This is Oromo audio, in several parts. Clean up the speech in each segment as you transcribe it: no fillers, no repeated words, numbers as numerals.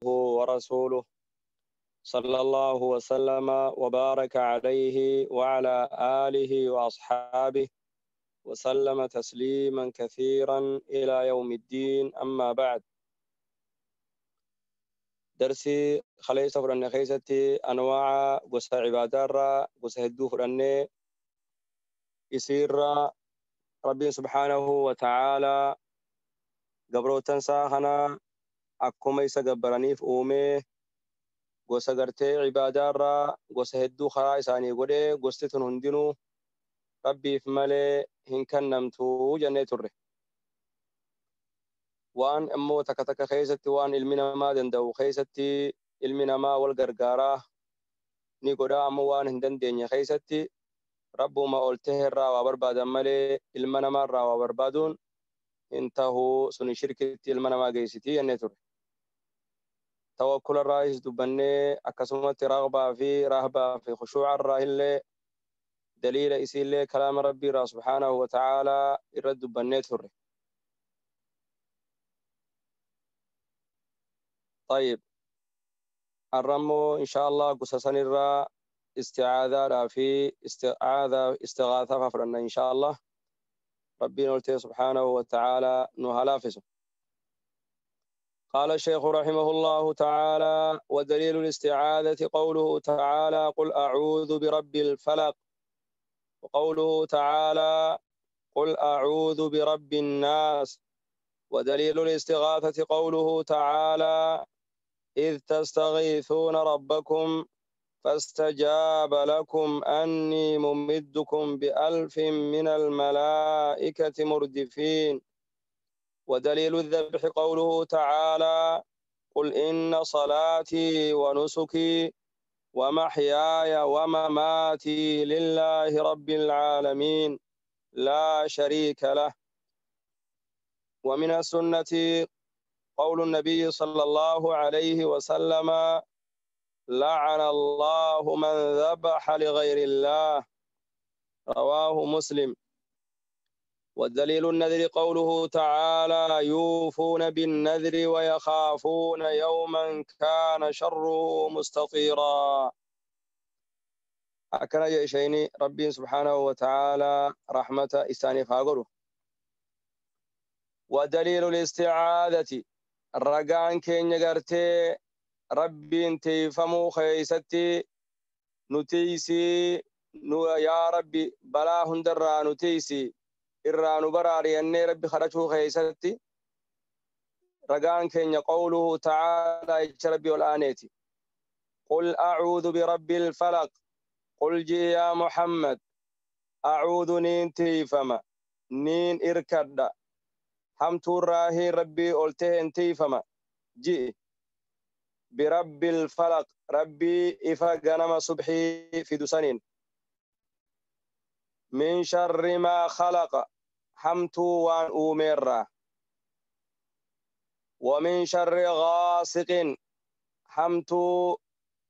ورسوله صلى الله وسلم وبارك عليه وعلى آله وأصحابه وسلم تسليما كثيرا إلى يوم الدين. أما بعد، درسي خليصة فرن خيستي أنواع قصة عبادة قصة هدو فرن يسير ربي سبحانه وتعالى قبرو تنساخنا أكما يسقبرنيف أومي gosa gartee cibaadaarraa gosa hedduu karaa isaanii godhee gosti tun hundinuu rabbiif malee hin kennamtuu jennee turre. Waan immoo takka takka keessatti waan ilmi namaa danda'u keessatti ilmi namaa wal gargaaraa ni godhaa, ammoo waan hin dandeenye keessatti rabbuma ol ta'e irraa waa barbaadan malee ilma namaarraa waa barbaaduun hin tahuu, suni shirkitti ilma namaa geessitii jennee turre. Tawakkul irraayis dubbannee, akkasumatti ragbaa fi rahbaa fi khushuuca irraa illee daliila isiillee kalaama rabbii irraa subhaanahu wa ta'aalaa irra dubbannee turre. طيب، الرمو إن شاء الله قصصا الرا استعاذة في استعاذة استغاثة ففرنا إن شاء الله ربنا قلت سبحانه وتعالى نهلافسه. قال الشيخ رحمه الله تعالى: ودليل الاستعاذة قوله تعالى: قل أعوذ برب الفلق، وقوله تعالى: قل أعوذ برب الناس. ودليل الاستغاثة قوله تعالى: إذ تستغيثون ربكم فاستجاب لكم أني ممدكم بألف من الملائكة مردفين. ودليل الذبح قوله تعالى: قل إن صلاتي ونسكي ومحياي ومماتي لله رب العالمين لا شريك له. ومن السنة قول النبي صلى الله عليه وسلم: لعن الله من ذبح لغير الله، رواه مسلم. والدليل النذر قوله تعالى: يوفون بالنذر ويخافون يوما كان شره مستطيرا. أكن يشيني ربي سبحانه وتعالى رحمة إساني فاقره. ودليل الاستعاذة رقان كين يغرتي ربي تيفمو خيستي نتيسي نو يا ربي بلا هندرا نتيسي irraa nu baraariyannee rabbi kadhachuu keessatti ragaan keenya qawluhu ta'aalaa jecha rabbi ol aaneeti. قل أعوذ برب الفلق، قل جي يا محمد أعوذ نين تيفما نين إركد همتو راهي ربي قلته تيفما جي برب الفلق ربي إفا غنم صبحي في دسنين من شر ما خلق حمتو وان أوميرا، ومن شر غاسق حمتو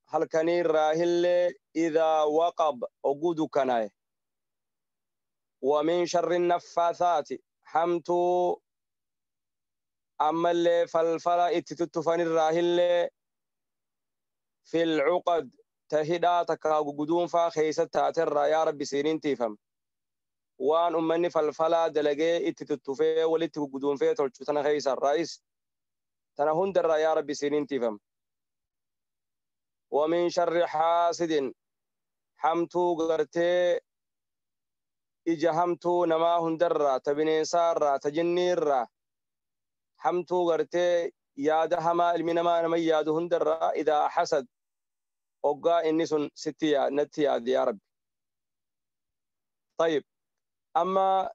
هلكني راهل إذا وقب أقود كناي، ومن شر النفاثات حمتو أما اللي فلفلا اتتتفن الراهل في العقد تهدا تكاغ قدوم فا خيست تاتر يا ربي سينين تيفم waan ummanni falfalaa dalagee itti tuttufee walitti guduunfee tolchu tana keessa raayis tana hundarraa yaa rabbi siiniin tiifam. ومن شر حاسد hamtuu gartee ija hamtuu namaa hundarraa ta bineensaarraa ta jinniirraa hamtuu gartee yaada hamaa ilmi namaa nama yaadu hundarraa idaa hasad oggaa inni sun sitti natti yaade yaa rabbi. طيب، أما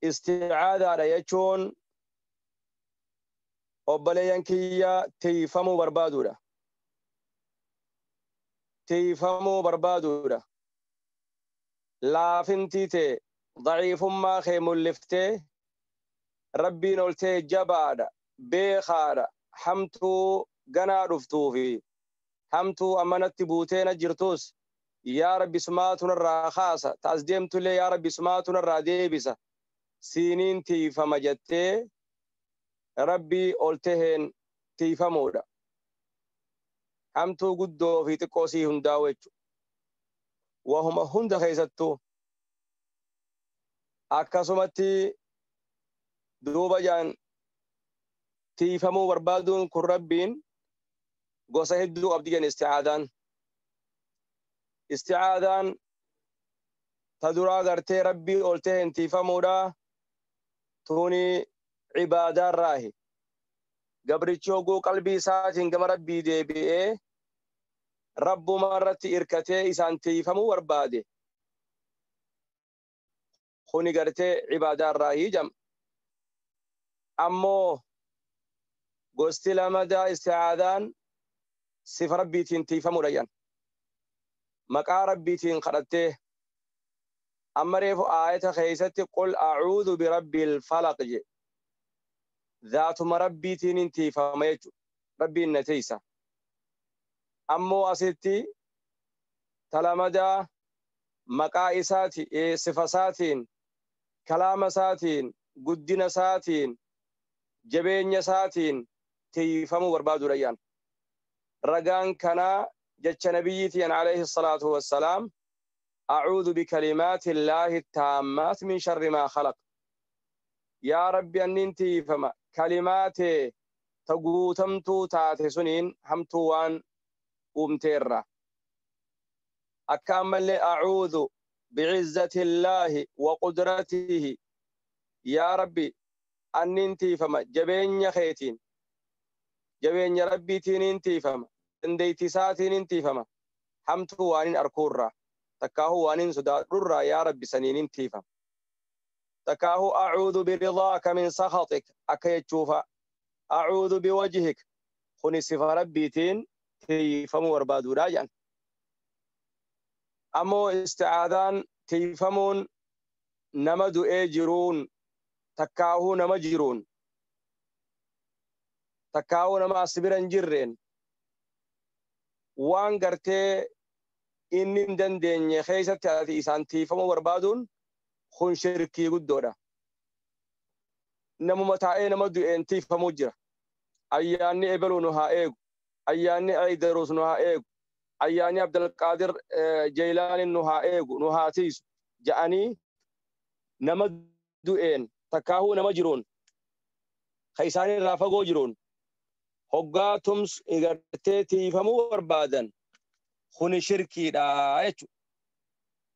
استعاذة jechuun obboleeyyan kiyya tiifamuu barbaaduudha. Tiifamuu barbaaduudha. Laafintii tee daciifummaa kee mul'iftee rabbiin ol ta'e jabaadha, beekaadha, hamtuu ganaa dhuftuufi hamtuu ammanatti buutee na jirtus yaa rabbi sumaatu narraa kaasa, taas deemtullee yaa rabbi sumaatu narraa deebisa, siiniin tiifama jettee rabbii ol taheen tiifamuudha. Hamtuu guddoo fi xiqqoo sii hundaa'u jechuudha. Wahuma hunda keessattuu akkasumatti duuba jaan tiifamuu barbaaduun kun rabbiin gosa hedduu qabdi jenna isti'aadaan. Isti'aadaan ta duraa gartee rabbii ol ta'e hin tiifamuudha. Tuni cibaadaarraahi. Gabrichi hogguu qalbii isaatiin gama rabbii deebi'ee rabbuma irratti irkatee isaan tiifamuu barbaade. Kuni gartee cibaadaarraahi jedhama. Ammoo gosti lamadaa isti'aadaan sifa rabbiitiin tiifamuudha jedhan. Maqaa rabbiitiin kadhattee amma reefu aayata keessatti qul a'uudhu birabbil falaq jedhe. Zaatuma rabbiitiin hin tiifama jechuudha. Rabbiin na tiisa. Ammoo asitti talamadaa maqaa isaati sifa isaatiin kalaama isaatiin guddina isaatiin jabeenya isaatiin tiifamuu barbaadudha jedhan. Ragaan kanaa jecha nabiyyiitiin alayhi salaatu wassalaam أعوذ بكلمات الله التامات من شر ما خلق. يا ربي أن انتي فما كلمات تقوتمتو تاتي سنين همتوان أمتيرا. أكمل أعوذ بعزة الله وقدرته. يا ربي أن انتي فما جبين خيتين جبين ربي تين انتي فما انديتي ساتين انتي فما همتوان أركورا. تكاهو وانين صدارا يا ربي سنين تيفا. تكاهو أعوذ برضاك من سخطك أكيتشوفا. أعوذ بوجهك خني صفة ربيتين تيفمو وربادو راجعا. أمو استعاذان تيفمون نمدو إيجرون تكاهو نمجرون تكاهو نما أصبرن جرين وان قرتي inni hin dandeenye keessatti ati isaan tiifamuu barbaaduun kun shirkii guddoodha. Namuma taa'ee nama du'een tiifamuu jira. Ayyaanni ebaluu nu haa eegu. Ayyaanni Aydaruus nu haa eegu. Ayyaanni Abdulqaadir Jeylaani nu haa eegu nu haa tiisu ja'anii nama du'een takkaahuu nama jiruun ka isaan irraa fagoo jiruun hoggaa tums gartee tiifamuu barbaadan خن شركي لا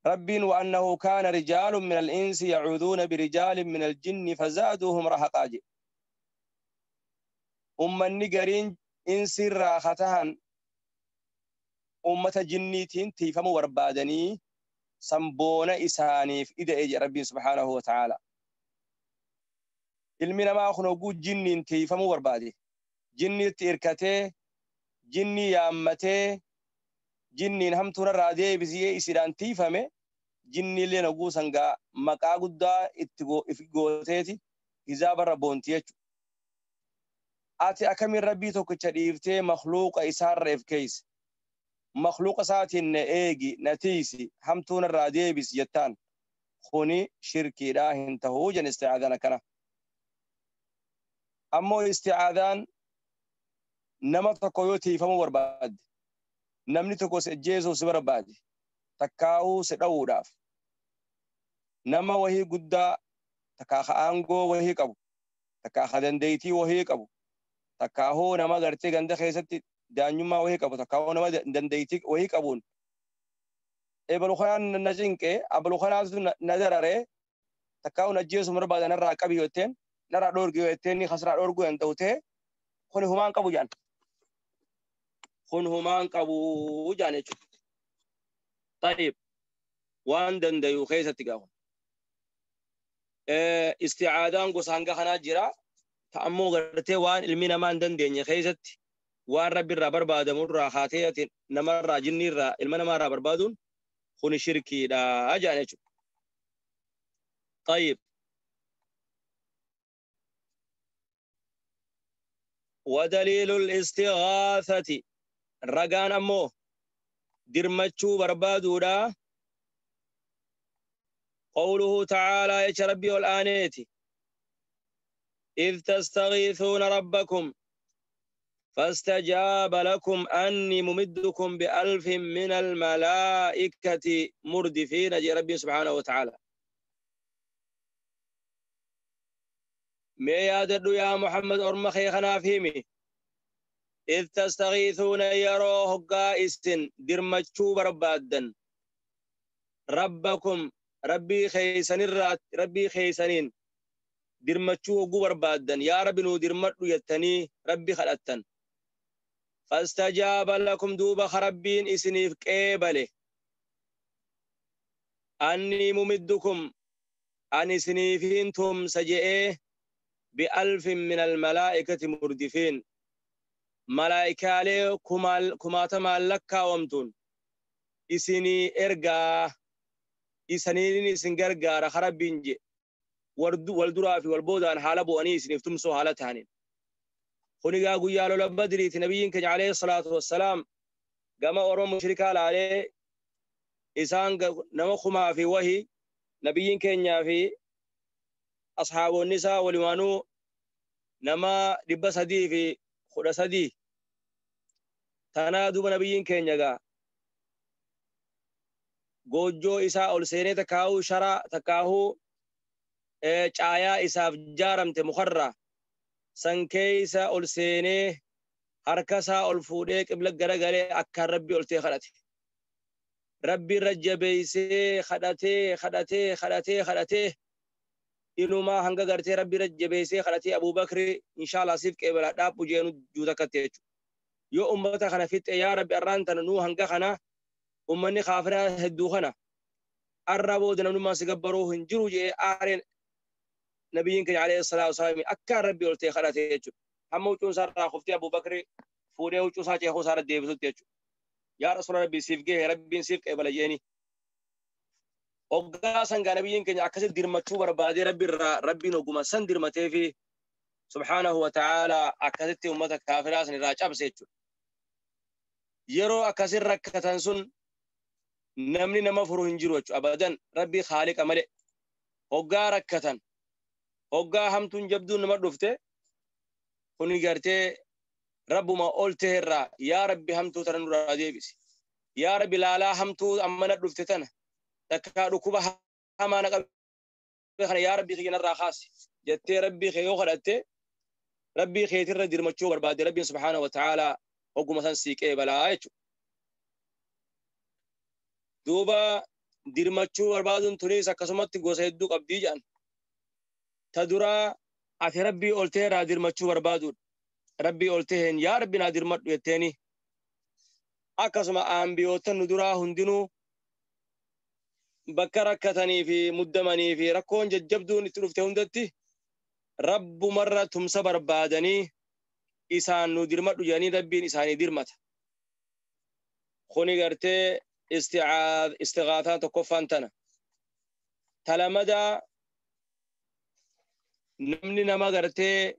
رب وأنه كان رجال من الإنس يعوذون برجال من الجن فزادوهم رهقا. أم النجرين إنس راختهن أمة جنيتين تيفم وربادني سنبون إسانيف إذا إجي ربي سبحانه وتعالى. المنا ما أخنو جنين تيفم وربادي جني تيركته جني يامته jinniin hamtuun irraa deebisee isiidhaan tiifame jinniillee naguu sangaa maqaa guddaa itti gooteeti hizaabarra boonti jechuudha. Ati akkamiin rabbii tokkicha dhiiftee makhluuqa isaarra if keeyse makhluuqa isaatiin na eegi na tiisi hamtuun irraa deebisi jettaan kuni shirkiidhaa hin tahuu jen isti'aadaan akkana. Ammoo isti'aadaan nama tokko yoo tiifamuu barbaadde namni tokko si ajjeesuuf si barbaade takkaa'uu si dha'uudhaaf nama wahii guddaa takkaa ka aangoo wahii qabu takkaa ka dandeettii wahii qabu takkaahoo nama gartee ganda keessatti daanyummaa wahii qabu takkaahoo nama dandeettii wahii qabuun ebalu kanaan na cinqee abalu kanaatu na dararee takkaa'uu na ajjeesuuf barbaade narraa qabi yoo jetteen narraa dhoorgi yoo jetteen ni khasraa dhoorguu hin ta'u ta'e kuni humaan qabu jedhan. Kun humaan qabu jedhan jechuudha. Tayyib waan dandayu keessatti gaafa. Isti'aadaan gosa hanga kanaa jira. Ta'ammoo gartee waan ilmi namaa hin dandeenye keessatti waan rabbi irraa barbaadamu irraa haatee namarraa jinni irraa ilma namaarraa barbaaduun kun shirkiidha jedhan jechuudha. Tayyib. ودليل الاستغاثة رجان أمو درمتشو بربادودا قوله تعالى يا ربي والآنيتي إذ تستغيثون ربكم فاستجاب لكم أني ممدكم بألف من الملائكة مردفين جي ربي سبحانه وتعالى. ما ياددو يا محمد أرم خيخنا فيمي إذ تستغيثون يروه قائس درمجتو بربادا ربكم ربي خيسن ربي خيسنين درمجتو بربادا يا رب نو درمجتو يتني ربي خلقتن فاستجاب لكم دوب خربين إسنيف كيبله أني ممدكم أني سنيفين تم سجئه بألف من الملائكة مردفين ملائكة لي كماتما لكا ومتون إسني إرقا إسنين إسن قرقار خربين جي والدرا في والبودان حالبو أني إسنيف تمسو حالتهانين. خنقا قيالو لبدري نبيين كج عليه الصلاة والسلام قام أورم مشركا عليه إسان نمخما في وهي نبيين كنيا في أصحاب النساء ولمانو نما دب سدي في خد سدي تنادو نبيين كنيا goojjoo isaa ol seenee takkaahuu sharaa takkaahuu caayaa isaaf jaaramte mukarraa san keeysa ol seenee harka isaa ol fuudhee qibla garagalee akkaan rabbi ol ta'e kadhate. Rabbi irra jabeeysee kadhatee kadhatee kadhatee kadhatee inumaa hanga gartee rabbi irra jabeeysee kadhatee Abuubakri inshaallah siif qeebala dhaabbu jeenu juutakkatti jechuudha. Yoo ummata kana fixxe yaa rabbi arraan tana nuu hanga kana ummanni kaafiraa hedduu kana arra booda namnummaa si gabbaruu hin jiru jee aareen nabiyyiin keenya alayhi salaatu wasalaam akkaan rabbi ol ta'e kadhate jechuudha. Hamma huccuun isaa irraa kuftee Abuubakri fuudhee huccuu isaa ceekuu isaa irra deebisutti jechuudha. Yaa rasuula rabbii siif gahe rabbiin siif qeebala jeeni. Hoggaa sangaa nabiyyiin keenya akkasitti dirmachuu barbaadee rabbi irraa rabbiin oguma san dirmatee fi subhaanahu wa ta'aalaa akkasitti ummata kaafiraa san irraa cabse jechuudha. Yeroo akkasin rakkatan sun namni nama furu hin jiru jechuudha. Abadan rabbii khaaliqa malee hoggaa rakkatan hoggaa hamtuun jabduun nama dhufte kuni gartee rabbuma ol ta'erraa yaa rabbi hamtuu tana nurraa deebisi. Yaa rabbi laalaa hamtuu amma na dhufte tana takkaa dhukkuba hamaa na qabe kana yaa rabbi kiyya narraa kaasi jettee rabbii kee yoo kadhatte rabbii keetirra dirmachuu barbaade rabbiin subhaanahu wa ta'aalaa hogguma san sii qeebalaa jechuudha. Duuba dirmachuu barbaaduun tunis akkasumatti gosa hedduu qabdii jedhan. Ta duraa ati rabbii ol ta'erraa dirmachuu barbaaduudha. Rabbii ol ta'een yaa rabbi naa dirmadhu jetteeni. Akkasuma aambiyoota nu duraa hundinuu bakka rakkatanii fi muddamanii fi rakkoon jajjabduun itti dhufte hundatti rabbumarra tumsa barbaadanii isaan nu dirmadhu jedhanii rabbiin isaanii dirmata. Kuni gartee istighaataa tokkoffaan tana. Talamadaa namni nama gartee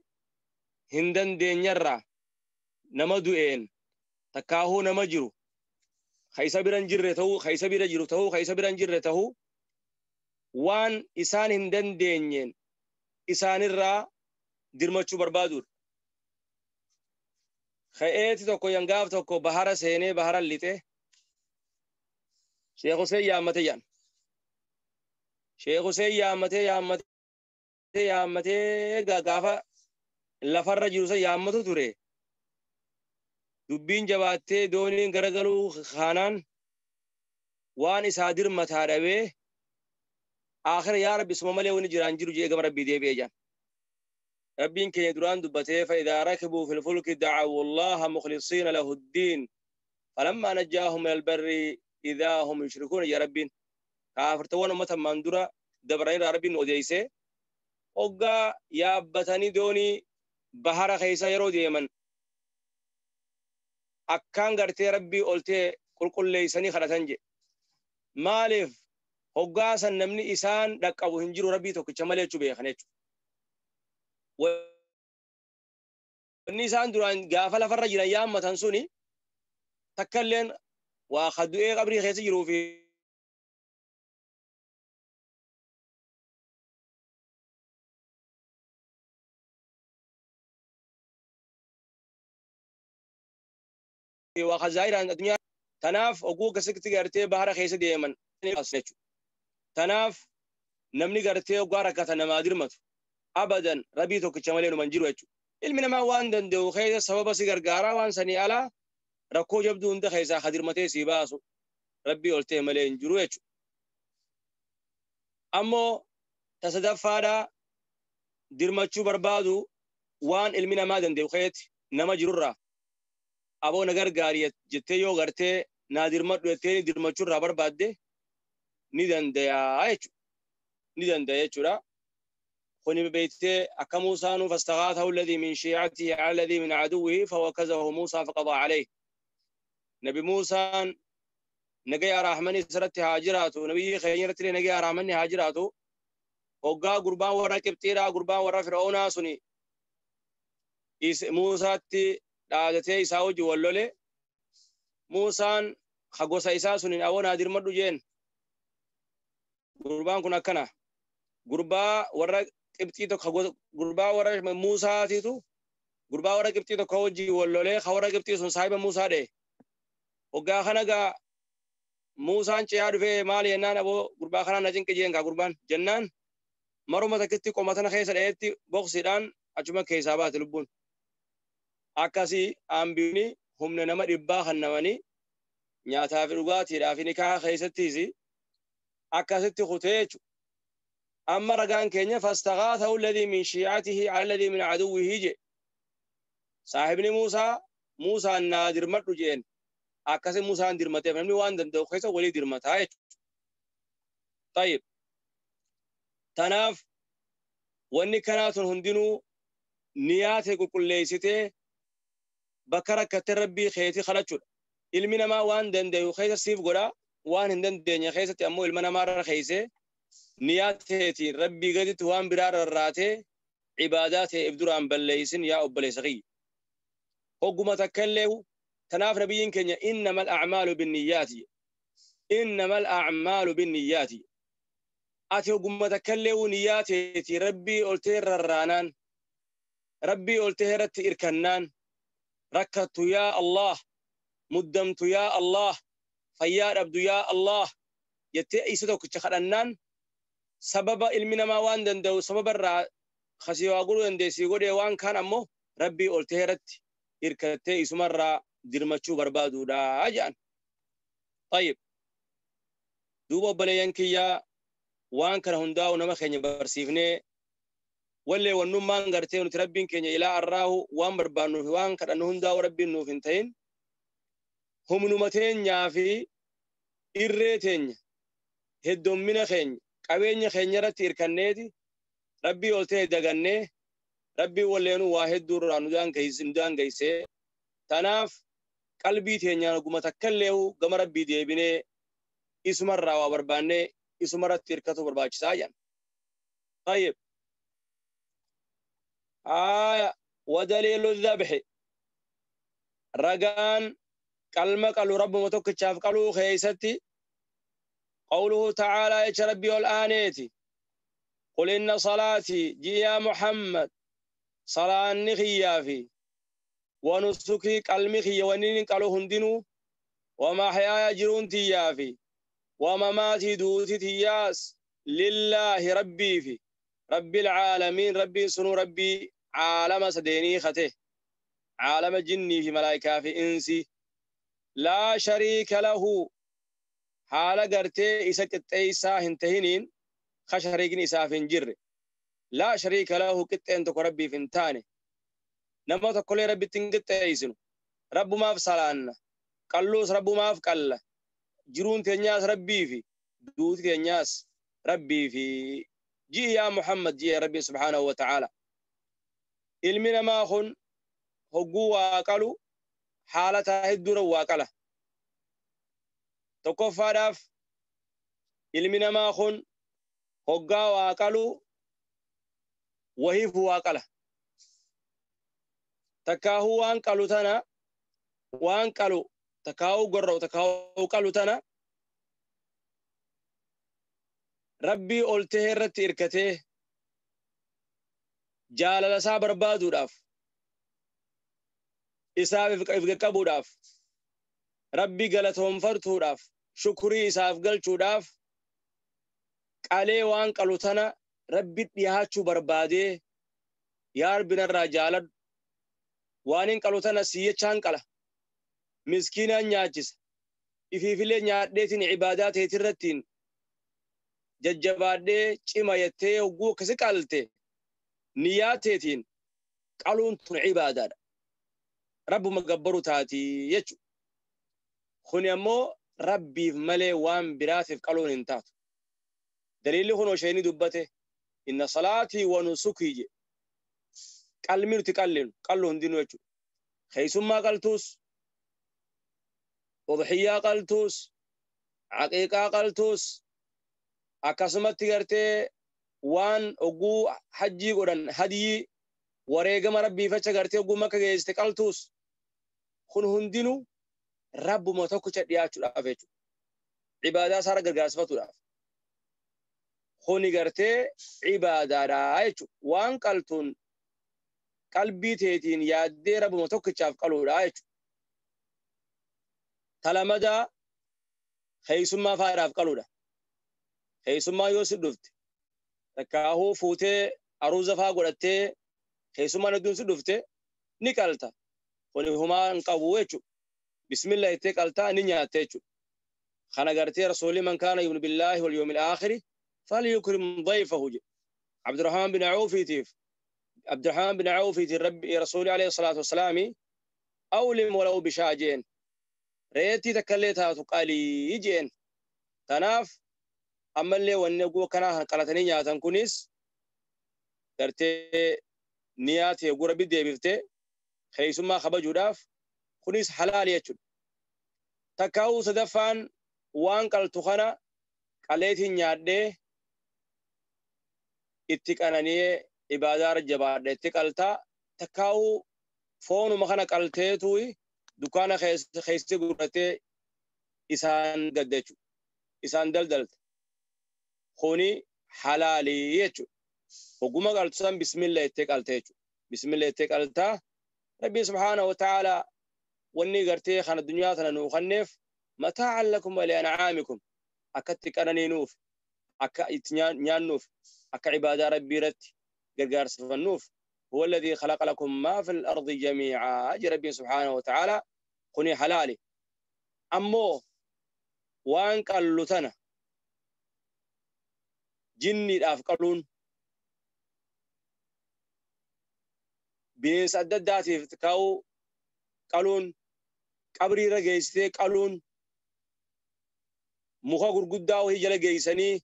hin dandeenyarraa nama du'een takkaahuu nama jiru ka isa bira hin jirre ta'uu ka isa bira jiru ta'uu ka isa bira hin jirre ta'uu waan isaan hin dandeenyeen isaanirraa dirmachuu barbaaduudha. Ka'eeti tokko yangaaf tokko bahara seenee bahara lixee Sheekh Hussein yaammate jedhan. Sheekh Hussein yaammatee yaammatee yaammatee gaafa lafarra jiru san yaammatu ture. Dubbiin jabaattee dooniin garagaluu kaanaan waan isaa dirmataa dhabee aakhira yaa rabbi suma malee wani jiraan jiru jee gama rabbii deebi'ee jedhan. Rabbiin keenya duraan dubbatee fa'idaa rakibuu fil fulki da'awu Allaha mukhlisiina lahu ddiin falammaa najjaahum minal barri idaa hum yushrikuuna jee rabbiin. Kaafirtawwan ummata ammaan dura dabaraniirraa rabbiin odeessee hoggaa yaabbatanii doonii bahara keessa yeroo deeman akkaan gartee rabbii ol ta'e qulqulleessanii kadhatan jedhe. Maaliif hoggaa san namni isaan dhaqqabu hin jiru rabbii tokkicha malee jechuu beekan jechuudha. Wanni isaan duraan gaafa lafarra jiran yaammatan suni takka illeen waa du'ee qabrii keessa jiruu fi Waa kazaayiraan addunyaa tanaaf oguu akkasitti gartee bahara keessa deeman jechuudha. Tanaaf namni gartee oggaa rakkata namaa dirmatu abadan rabbii tokkicha malee numan jiru jechuudha. Ilmi namaa waan danda'u keessa sababa si gargaaraa waan sanii alaa rakkoo jabduu hunda keessaa hadirmatee si baasu rabbii ol ta'e malee hin jiru jechuudha. Ammoo tasadaffaadhaa dirmachuu barbaadu waan ilmi namaa danda'u keessatti nama jirurraa aboo na gargaari jettee yoo gartee naa dirmadhu jettee dirmachuurraa barbaadde ni danda'a jechuudha. Ni danda'a jechuudha. Kuni beektee akka Muusaanuu fastaghaathahu alladhii min shiicatihi ala alladhii min aduwwihi fawakazahu Muusaa faqadaa alayhi. Nabi Muusaan nagaya rahmani isarratti haa jiraatu nabiyyi keenya irratti nagaya rahmanni haa jiraatu hoggaa gurbaan warra Qibxiidhaa gurbaan warra Fir'aunaa suni Muusaatti dhaadatee isaa wajji wal lole Muusaan ha gosa isaa suniin aboo naa dirmadhu jeen gurbaan kun akkana gurbaa warra Qibxii tokko gurbaa warra Muusaatiitu gurbaa warra Qibxii tokko wajji wal lolee ha warra Qibxii sun saahiba Muusaa dhee hoggaa kana gaa Muusaan ce'aa dhufee maali jennaan aboo gurbaa kanaan na cinqi jeen gaa gurbaan jennaan maruma takkitti qoma tana keessa dha'eetti boqsiidhaan achuma keessaa baate lubbuun. Akkasii ambiyoonni humna nama dhibbaa kannamanii nyaataa fi dhugaatiidhaa fi nikaa keessattis akkasitti kutee jechuudha. Amma ragaan keenya fastaghaathahu alladhii min shiicatihi ala alladhii min aduwwihi je. Saahibni Muusaa Muusaan naa dirmadhu jeen. Akkasi Muusaan dirmateef namni waan danda'u keessa walii dirmataa jechuudha. Tayyib. Tanaaf wanni kanaa tun hundinuu niyaa ta'e qulqulleessitee bakka rakkatte rabbii keetii kadhachuudha. Ilmi namaa waan danda'u keessa siif godha waan hin dandeenye keessatti ammoo ilma namaarra keessee niyaa ta'eetiin rabbii gaditti waan biraa rarraatee ibaadaa ta'e if duraan balleessin yaa obboleessa kiyya. Hogguma takka illee tanaaf nabiyyiin keenya innamal a'maalu binniyyaati. Innamal a'maalu binniyyaati. Ati hogguma takka illee niyyaa ta'eetiin rabbii ol ta'e rarraanaan rabbii ol ta'e irratti irkannaan rakkattu yaa Allah muddamtu yaa Allah fayyaa dhabdu yaa Allah jettee isa tokkicha kadhannaan sababa ilmi namaa waan danda'u sababa irraa kasii waa godhuu dandeessii godhee waan kaan ammoo rabbii ol ta'e irratti hirkattee isumarraa dirmachuu barbaaduudha jedhan. Tayyib. Duuba obboleeyyan kiyyaa waan kana hundaa'u nama keenya barsiifnee wallee wannummaan gartee nuti rabbiin keenya ilaa arraahu waan barbaannuuf waan kadhannu hundaa'u rabbiin nuuf hin ta'in humnuma teenyaa fi irree teenya heddummina keenya qabeenya keenya irratti hirkanneeti rabbii ol ta'e dagannee rabbii walleenuu waa hedduu irraa nu daangeessee tanaaf qalbii teenyaan oguma takka illee gama rabbii deebinee isumarraa waa barbaannee isumarratti hirkatu barbaachisaa jedhan. Tayyib. آية ودليل الذبح رجان كلمة قالوا رب متوك شاف قالوا خيستي قوله تعالى يا ربي والآنيتي قل إن صلاتي جي يا محمد صلاة نخيافي ونسكي كلمي ونين قالوا هندنو ومحياي جرون تيافي ومماتي دوتي تياس لله ربي في رب العالمين ربي سنو ربي عالم سديني خته عالم جني في ملائكة في إنسي لا شريك له حال قرتي إسا كتئيسا هنتهنين خشريكني إسا فنجر لا شريك له كتئن تكو ربي فنتاني نما تقولي ربي تنكتئيسنو رب ما في صلانا قلوس رب ما في قلة جرون تنياس ربي في دوت تنياس ربي في جي يا محمد جي يا ربي سبحانه وتعالى ilmi namaa kun hogguu waa qalu haalata hedduura waa qala. Tokkoffaadhaaf ilmi namaa kun hoggaa waa qalu wahiif waa qala. Takkaahuu waan qalu tana waan qalu takkaahuu gorra'u takkaahuu qalu tana rabbii ol ta'e irratti hirkatee jaalala isaa barbaaduudhaaf isaaf if qaqqabuudhaaf Rabbi galatoonfartuudhaaf shukrii isaaf galchuudhaaf qalee waan qalu tana Rabbi dhiyaachuu barbaadee yaa Rabbi narraa jaaladhu waan hin qalu tana siyyachaan qala miskiinaan nyaachisa ifiifilee nyaadheetiin ibaadaa teetirrattiin jajjabaadhee cima jettee hogguu akkasi qalte niyyaa teetiin qaluun tun ibaadaadha. Rabbuma gabbaru taatii jechuudha. Kuni ammoo Rabbiif malee waan biraatiif qaluun hin taatu. Daliilli kun isheen dubbate inna salaatii wa nusukii jedhe. Qalmi nuti qallinu qallu hundinuu jechuudha. Keessummaa qaltuus, udhiyyaa qaltuus, aqiiqaa qaltuus, akkasumatti gartee waan oguu hajjii godhan hadiyii wareegama Rabbiif acha gartee oguu makka geessite qaltuus kun hundinuu Rabbuma tokkicha dhiyaachuudhaaf jechuudha. Ibaadaa isaa gargaarsifatuudhaaf. Kuni gartee ibaadaadha jechuudha. Waan qaltuun qalbii teetiin yaaddee Rabbuma tokkichaaf qaluudha jechuudha. Talamadaa keessummaa faadhaaf qaluudha. Keessummaa yoo si dhufte takkaahuu fuutee aruuza faa godhattee keessummaan hedduun si dhufte ni qalta. Kuni humaa hin qabu jechuudha. Bismillah jettee qaltaa ni nyaatte jechuudha. Kana gartee rasuulli man kaana yu'minu billaahi wal yawmil aakhiri falyukrim dayfahu jedhe. Abdurrahmaan bin Awufiitiif Abdurrahmaan bin Awufiitiif Rabbi rasuulli alayhi salaatu wassalaami awlim walaw bishaa jeen. Reettii takkallee taatu qalii jeen. Tanaaf ammallee wanni oguu akkanaa qalatanii nyaatan kunis gartee niyaa ta'e oguu Rabbi deebiftee keessummaa kabajuudhaaf kunis halaali jechuudha. Takkaa'uu sadaffaan waan qaltu kana qaleetiin nyaadhee itti qanani'ee ibaadaa jabaadhe itti qaltaa takkaa'uu foonuma kana qalteetu dukkaana keessatti gurguratee isaan gadda jechuudha. Isaan daldalta. Kuni halaalii jechuudha. Oguma qaltu san bismillah jettee qalte jechuudha. Bismillah jettee qaltaa Rabbi subhaanahu wa ta'aalaa wanni gartee kana addunyaa tana nuu kenneef mataa'an lakum wa li'an'aamikum akkatti qananiinuuf akka itti nyaannuuf akka ibaadaa Rabbii irratti gargaarsifannuuf huwa alladhii khalaqa lakum maa fil ardi jamii'aa jedhe Rabbiin subhaanahu wa ta'aalaa kuni halaali. Ammoo waan qallu tana jinniidhaaf qaluun bineensa adda addaatiif kaa'uu qaluun qabrii irra geessitee qaluun muka gurguddaa wayii jala geessanii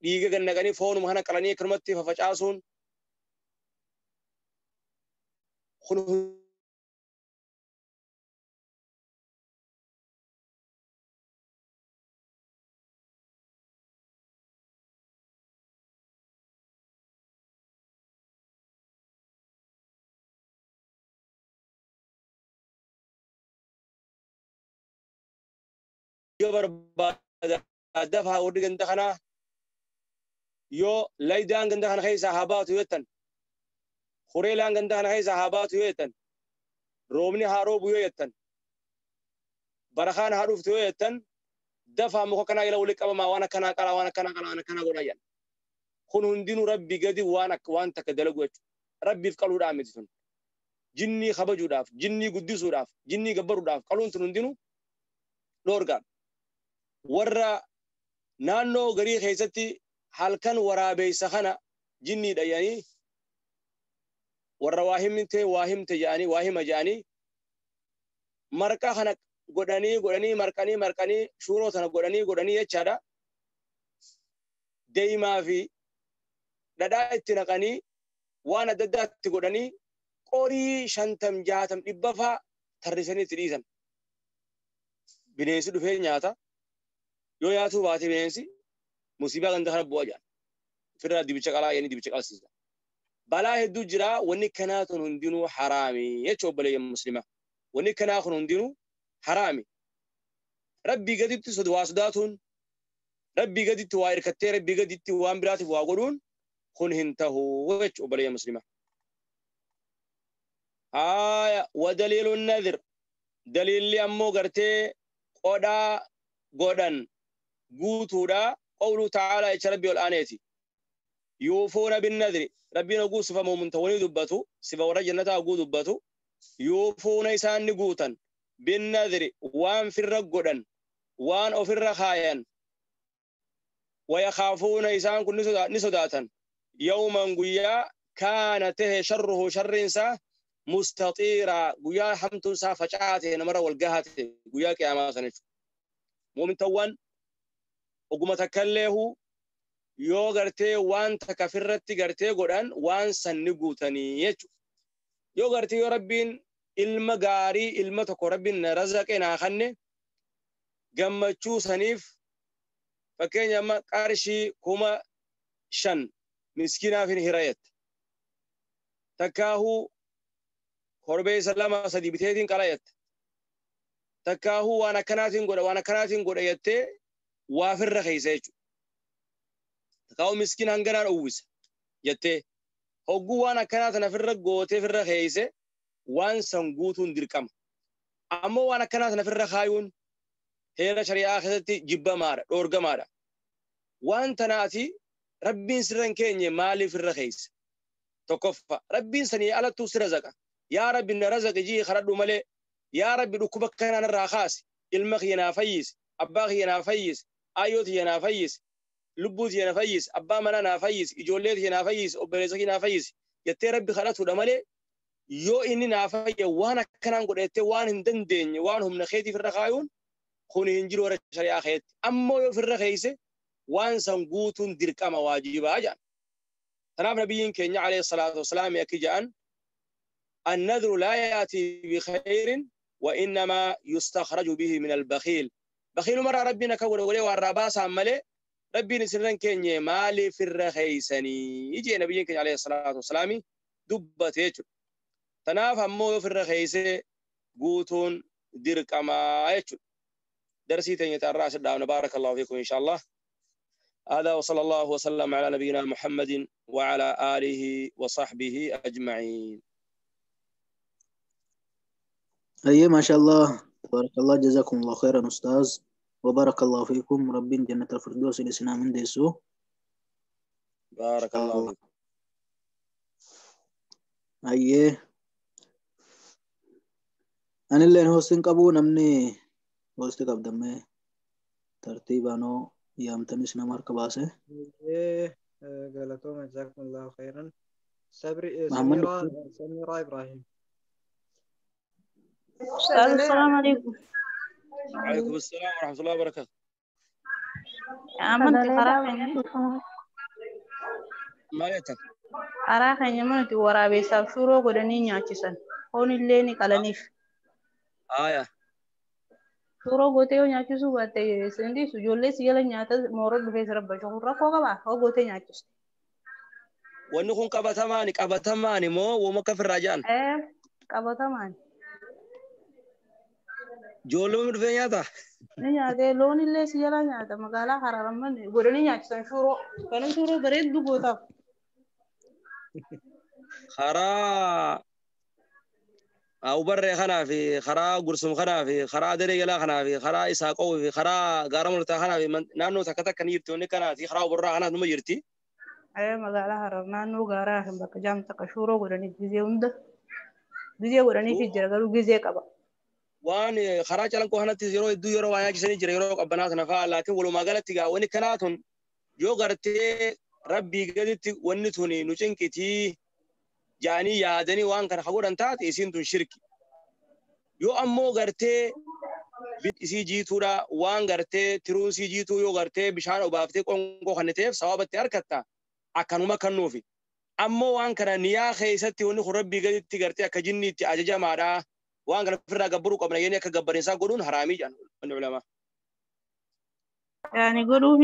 dhiiga gannaqanii foonuma kana qalanii akkanumatti fafacaasuun kun barbaada dafaa warri ganda kanaa yoo laydaan ganda kana keessaa haa baatu yoo jettan hureelaan ganda kana keessaa haa baatu yoo jettan roobni haa roobu yoo jettan barakaan haa dhuftu yoo jettan dafaa muka kanaa jala walitti qabamaa waan akkanaa qalaa waan akkanaa qalaa waan akkanaa godhaa jedhan. Kun hundinuu Rabbi gadi waan akka waan takka dalagu jechuudha. Rabbiif qaluudhaan miti sun. Jinnii kabajuudhaaf, jinnii guddisuudhaaf, jinnii gabbaruudhaaf qaluun tun hundinuu dhoorgaadha. Warra naannoo garii keessatti halkan waraabeessa kana jinnii dhayanii warra waa himte waa himte jedhanii waa hima jedhanii marqaa kana godhanii godhanii marqanii marqanii shuuroo tana godhanii godhanii jechaadha. Deemaa fi dhadhaa itti naqanii waan adda addaatti godhanii qorii 50 60 dhibba faa tarrisanii itti dhiisan. Bineensi dhufee nyaata. Yoo nyaatuu baate bineensi musiibaa ganda kana bu'aa jedhan. Ofirraa dibicha qalaa jedhanii dibicha qalsiisa. Balaa hedduu jira wanni kanaa tun hundinuu haraami jechuudha obboleeyyan muslimaa. Wanni kanaa kun hundinuu haraami. Rabbii gaditti waa sodaatuun Rabbii gaditti waa hirkattee Rabbii gaditti waan biraatiif waa godhuun kun hin tahu jechuudha obboleeyyan muslimaa. Haaya wadaliilu nadhir daliilli ammoo gartee قدا قدن قوتودا قوله تعالى إيش ربي الآنيتي يوفون بالنذر ربي نقول صفة مؤمن توني دبتو صفة ورا جنة أقول دبتو يوفون إسان نقوتا بالنذر وان في الرقدن وان أو في الرخايا ويخافون إسان كن نسداتا يوما قيا كان ته شره شر إنسا مستطيرا قيا حمت سا فجعته نمر والقهته قيا كياما سنف مؤمن توان وقم تكله yoo gartee waan takka firratti gartee godhan waan san ni guutanii jechuudha. Yoo gartee yoo rabbiin ilma gaarii ilma tokko rabbiin na razaqe naa kanne gammachuu saniif fakkeenya amma qarshii 5,000 miskiinaaf hin hirayette. Takkaahuu korbeessa 2 3 biteetiin qala jette. Takkaahuu waan akkanaatiin godha waan akkanaatiin godha jettee waa firra keessa jechuudha. Takkaahuu miskiin hanganaan uwwisa jettee hogguu waan akkanaa tana firra gootee firra keesse waan san guutuun dirqama. Ammoo waan akkanaa tana firra kaayuun heera shari'aa keessatti jibbamaadha dhoorgamaadha. Waan tanaati rabbiin sirra hin keenye maaliif irra keessa? Tokkoffaa rabbiin sanii alattuu si razaqa. Yaa rabbi na razaqi jii kadhadhu malee yaa rabbi dhukkuba kanaan irraa kaasi ilma kiyya naa fayyisi abbaa kiyya naa fayyisi aayyoo tiyya naa fayyisi lubbuu tiyya na fayyisi abbaa manaa naa fayyisi ijoollee tiyya naa fayyisi obboleessa kiyya naa fayyisi jettee rabbi kadhatudha malee yoo inni naa fayye waan akkanaan godhe jettee waan hin dandeenye waan humna keetiif irra kaayuun kun hin jiru warra shari'aa keetti. Ammoo yoo ofirra keesse waan san guutuun dirqama waajibaa jedhan. Kanaaf nabiyyiin keenya alayhi salaatu wasalaam akki jedhan النذر لا يأتي بخير وإنما يستخرج به من البخيل. بخيل مرة ربنا كور ولي والرباس عمله ربي نسرن كيني مالي في الرخيسني يجي نبيك عليه الصلاة والسلام دبت يجو تناف همو في الرخيسة قوتون درك أما يجو درسي تنية الرأس الدعون بارك الله فيكم إن شاء الله. هذا وصلى الله وسلم على نبينا محمد وعلى آله وصحبه أجمعين. أي ما شاء الله تبارك الله جزاكم الله خيرا أستاذ وبارك الله فيكم ربي جنة الفردوس لسنا من ديسو بارك الله فيكم. أيه أنا اللي هوستين قبو نمني هوستي قبدمي ترتيبانو يامتني سنا مركباسه. إيه قالتهم جزاكم الله خيرا. محمد سميرة إبراهيم. السلام عليكم. وعليكم السلام ورحمة الله وبركاته. عملت مالتك karaa keenya manatti waraabeessaaf suuroo godhanii nyaachisan. Foon illee ni qalaniif. Aayaa. Suuroo gootee yoo nyaachisuu baatte sindiisu ijoollee si jala nyaata moora dhufee si rabba shukur rakkoo qabaa hoo gootee nyaachiste. Wanni kun qabatamaani qabatamaani moo wooma akka firraa jedhan? Qabatamaani. Ijoollee dhufee nyaata? Ni nyaatee loon illee si jala nyaata magaalaa Hararamman godhanii nyaachisan suuroo. Kana suuroo bareedduu gootaaf. Karaa Awubarree kanaa fi karaa Gursum kanaa fi karaa Daree Galaa kanaa fi karaa Isaaqoo fi karaa Gaara Mul'ataa kanaa fi naannoo takka takka ni jirti wanni kanaati karaa Oborraa kanaas numa jirti. Magaalaa Harar naannoo gaaraa kan bakka jaam takka suuroo godhanii gizee hunda gizee godhanii jira garuu gizee qaba. Waan karaa calanqoo kanattis yeroo hedduu yeroo waa nyaachisanii jira yeroo qabbanaa sana fa'aa laakiin walumaa galatti gaa wanni kanaa tun yoo gartee rabbii gaditti wanni tuni nu cinqitii jaanii yaadanii waan kana godhan taate isiin tun shirki. Yoo ammoo gartee isii jiituudha waan gartee tiruun isii jiituu yoo gartee bishaan obaaftee qonqoo kanneteef sawaabatti harkatta akkanuma kennuufi. Ammoo waan kana niyaa keessatti wanni kun rabbii gaditti gartee akka jinniitti ajajamaadha. Waan kana ofirraa gabbaruu qabna jennee akka gabbariinsaa godhuun haraamii jedhan wanni ulamaa. Yaani godhuu